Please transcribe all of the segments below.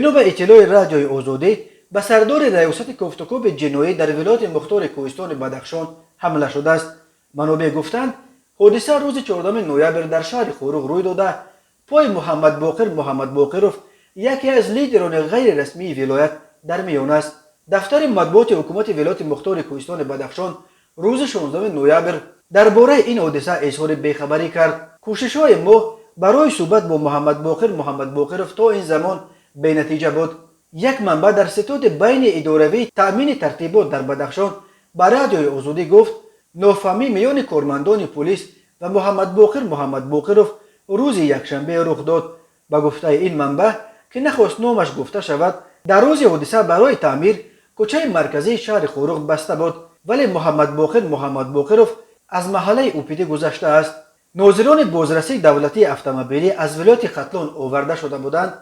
Бино ба иттилои Радиои Озодӣ, ба сардори раёсати кофтукоби ҷиноӣ дар вилояти мухтори Кӯҳистони Бадахшон ҳамла шудааст. Манобеъ гуфтанд, ҳодиса рӯзи 14 ноябр дар шаҳри Хоруғ рӯй дода, пои Муҳаммадбоқир Муҳаммадбоқиров, яке аз лидерони ғайрирасмии вилоят, дар миён аст. Дафтари матбуоти ҳукумати вилояти мухтори Кӯҳистони Бадахшон рӯзи 16 ноябр дар бораи ин ҳодиса изҳори бехабарӣ кард. Кӯшишҳои мо барои суҳбат бо Муҳаммадбоқир Муҳаммадбоқиров то ин замон бенатиҷа буд. Як манбаъ дар ситоди байни идоравии таъмини тартибот дар Бадахшон ба Радиои Озодӣ гуфт, нофаҳмӣ миёни кормандони пулис ва Муҳаммадбоқир Муҳаммадбоқиров рӯзи якшанбе рух дод. Ба гуфтаи ин манбаъ, ки нахост номаш гуфта шавад, дар рӯзи ҳодиса барои таъмир кӯчаи марказии шаҳри Хоруғ баста буд, вале Муҳаммадбоқир Муҳаммадбоқиров аз маҳаллаи Упидӣ гузаштааст. Нозирони бозрасии давлатии автомобилӣ аз вилояти Хатлон оварда шуда буданд.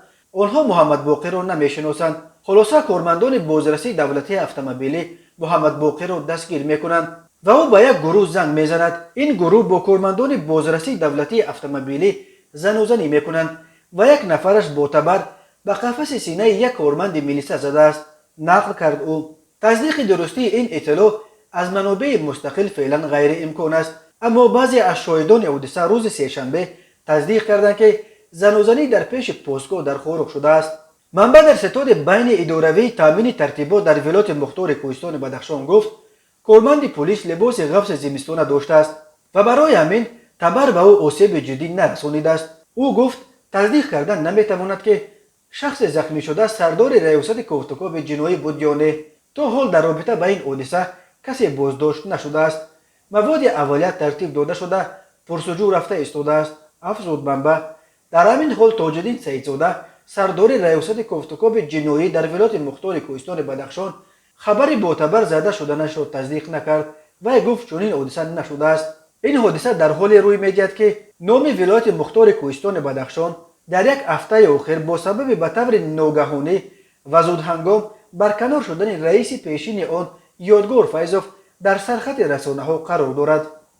Онҳо Муҳаммадбоқирро намешиносанд. Хулоса, кормандони бозрасии давлатии автомобилӣ Муҳаммадбоқирро дастгир мекунанд ва ӯ ба як гурӯҳ занг мезанад. Ин гурӯҳ бо кормандони бозрасии давлатии автомобилӣ занузанӣ мекунанд ва як нафараш бо табар ба қафаси синаи як корманди милиса задааст, нақл кард ӯ. Тасдиқи дурустии ин иттилоъ аз манобеи мустақил феълан ғайриимкон аст, аммо баъзе аз шоҳидони ҳодиса рӯзи сешанбе тасдиқ карданд, ки занузанӣ дар пеши постгоҳ дар Хоруғ шудааст. Манбаъ дар ситоди байни идоравии таъмини тартибот дар вилояти мухтори Кӯҳистони Бадахшон гуфт, корманди пулис либоси ғафси зимистона доштааст ва барои ҳамин табар ба ӯ осеби ҷиддӣ нарасонидааст. Ӯ гуфт, тасдиқ кардан наметавонад, ки шахси захмишуда сардори раёсати кофтукоби ҷиноӣ буд ё не. То ҳол дар робита ба ин ҳодиса касе боздошт нашудааст. Маводи аввалия тартиб дода шуда, пурсуҷӯ рафта истодааст, афзуд манбаъ. Дар ҳамин ҳол Тоҷиддин Саидзода, сардори раёсати кофтукоби ҷиноӣ дар вилояти мухтори Кӯҳистони Бадахшон, хабари бо табар зада шуданашро тасдиқ накард. Вай гуфт, чунин ҳодиса нашудааст. Ин ҳодиса дар ҳоле рӯй медиҳад, ки номи вилояти мухтори Кӯҳистони Бадахшон дар як ҳафтаи охир бо сабаби ба таври ногаҳонӣ ва зудҳангом барканор шудани раиси пешини он, Ёдгор Файзов, дар сархати расонаҳо қарор дорад.